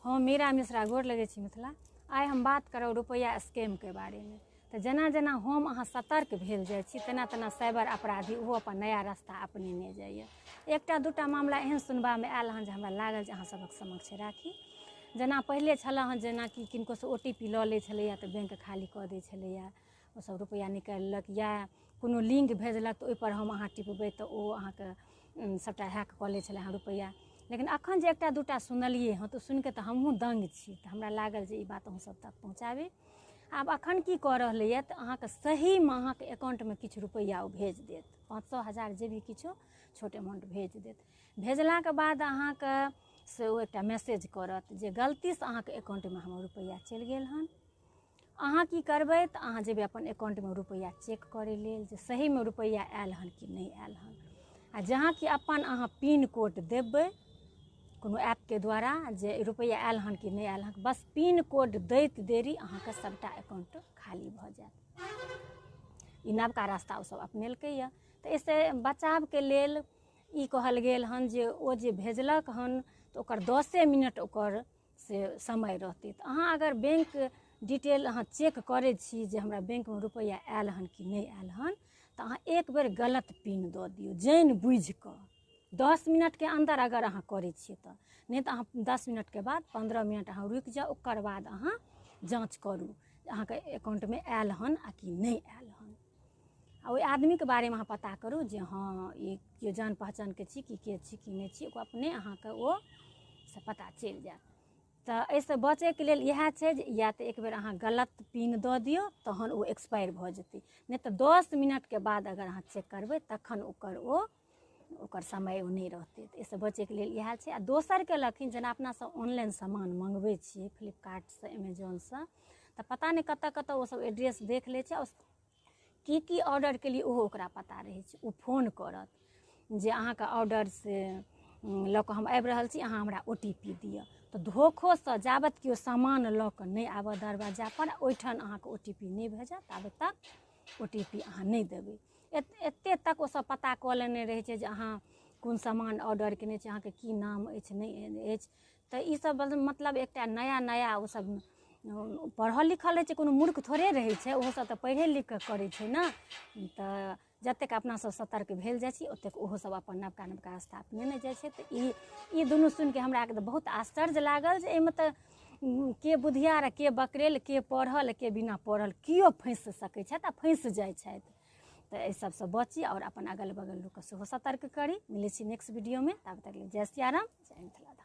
हम मीरा मिश्रा गोर लगै छी मिथिला। आइ हम बात करब रुपैआ स्कैमके बारेमे। तऽ जेना जेना हम अहाँ सतर्क भेल जाइ छी तेना तेना साइबर अपराधी ओहो अपन नया रास्ता अपनेने जाइए। एकटा दूटा मामला एहन सुनबामे आयल हँ जे हमरा लागल जे अहाँ सभक समक्ष राखी। जेना पहिले छलऽ हँ जेनाकि किनकोसँ OTP लऽ लै छलैए तऽ बैंक खाली कऽ दै छलैए, ओसभ रुपैआ निकालि लेलक, या कोनो लिंक भेजलक तऽ ओहिपर हम अहाँ टिपबै तऽ ओ अहाँके सभटा हैक कऽ लै छलै हँ रुपैआ। लेकिन एखन जे एकटा दूटा सुनलियै हँ तऽ सुनिके तऽ हमहूँ दङ्ग छी, तऽ हमरा लागल जे ई बात अहूँ सब तक पहुँचाबी। आब एखन की कऽ रहलैए तऽ अहाँके सहीमे अहाँके अकाउंटमे किछु रुपैआ ओ भेज देत, 500 1000 जे भी किछु छोट अमाउंट भेज देत। भेजलाके बाद अहाँके से ओ एकटा मैसेज करत जे गलतीसँ अहाँके अकाउंटमे हमर रुपैआ चलि गेल हन। अहाँ की करबै तऽ अहाँ जेबै अपन अकाउंटमे रुपैआ चेक करै लेल जे सहीमे रुपैआ आयल हन कि नहि आयल हन। आ जहाँ कि अपन अहाँ पिन कोड देबै कोनो ऐपके द्वारा जे रुपैआ आयल हन कि नहि आयल हन, बस पिन कोड दैत देरी अहाँके सभटा अकाउंट खाली भऽ जायत। ई नवका रास्ता ओसभ अपनेलकैए। तऽ एहिसँ बचावके लेल ई कहल गेल हन जे ओ जे भेजलक हन तऽ ओकर 10 मिनट ओकर से समय रहतै। तऽ अहाँ अगर बैंक डिटेल अहाँ चेक करै छी जे हमरा बैंकमे रुपैआ आयल हन कि नहि आयल हन, तऽ अहाँ एक बेर गलत पिन दऽ दियौ जानि बुझि कऽ। 10 मिनटके अन्दर अगर अहाँ करै छियै तऽ, नहि तऽ अहाँ 10 मिनटके बाद 15 मिनट अहाँ रुकि जाउ, ओकर बाद अहाँ जाँच करू अहाँके अकाउंटमे आयल हन आ कि नहि आयल हन। आ ओहि आदमीके बारेमे अहाँ पता करू जे हँ ई केओ जान पहचानके छी कि के छी कि नहि छी, ओ अपने अहाँके ओ से पता चलि जायत। तऽ एहिसँ बचैके लेल इएह छै जे या तऽ एक बेर अहाँ गलत पिन दऽ दियौ तहन ओ एक्सपायर भऽ जेतै, नहि तऽ 10 मिनटके बाद अगर अहाँ चेक करबै तखन ओकर ओ ओकर समय ओ नहि रहतै। तऽ एहिसँ बचैके लेल इएह छै। आ दोसर केलखिन जेना अपना सब ऑनलाइन सामान मङ्गबै छियै फ्लिपकार्टसँ एमेजोनसँ, तऽ पता नहि कतऽ कतऽ ओसब एड्रेस देख लै छै आ की की ऑर्डर केलियै ओहो ओकरा पता रहै छै। ओ फोन करत जे अहाँके ऑर्डर से लऽ कऽ हम आबि रहल छी, अहाँ हमरा OTP दिअ। तऽ धोखोसँ जाबत केओ सामान लऽ कऽ नहि आबऽ दरवाजापर ओहिठाम अहाँके OTP नहि भेजत ताबे तक OTP अहाँ नहि देबै। एते तक ओसब पता कऽ लेने रहै छै जे अहाँ कोन सामान ऑर्डर केने छी, अहाँके की नाम अछि नहि अछि। तऽ ईसब मतलब एकटा नया नया ओसब पढ़ल लिखल रहै छै, कोनो मूर्ख थोड़े रहै छै, ओहो सब तऽ पढ़े लिख कऽ करै छै ने। तऽ जतेक अपना सब सतर्क भेल जाइ छी ओतेक ओहो सब अपन नवका नवका रास्ता अपनेने जाइ छै। तऽ ई दुनू सुनिके हमरा बहुत आश्चर्य लागल जे एहिमे तऽ के बुधियार आ के बकरेल, के पढ़ल के बिना पढ़ल, केओ फँसि सकै छथि आ फँसि जाइ छथि। तऽ एहि सबसँ बची आओर अपन अगल बगल लोकके सेहो सतर्क करी। मिलै छी नेक्स्ट वीडियोमे, ताबे तक लेल जय सियाराम, जय मिथिला धाम।